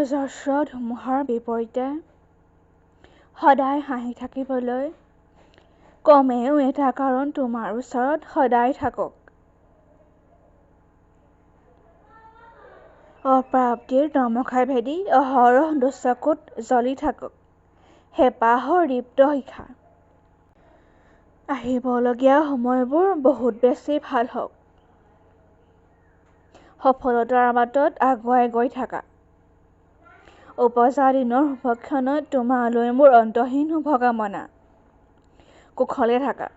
অজস্ৰ ধুমুহাৰ বিপৰীতে সদায় হাঁহি থাকিবলৈ কমেও এটা কাৰণ তোমাৰ ওচৰত সদায় থাকক। অপ্ৰাপ্তিৰ তমসা ভেদি অহৰহ দুচকুত জ্বলি থাকক হেঁপাহৰ দীপ্ত শিখা। আহিবলগীয়া সময়বোৰ বহুত বেছি ভাল হওক। সফলতাৰ বাটত আগুৱাই গৈ থাকা। ওপজা দিনৰ শুভক্ষণত তোমালৈ মোৰ অন্তহীন শুভকামনা। কুশলে থাকা।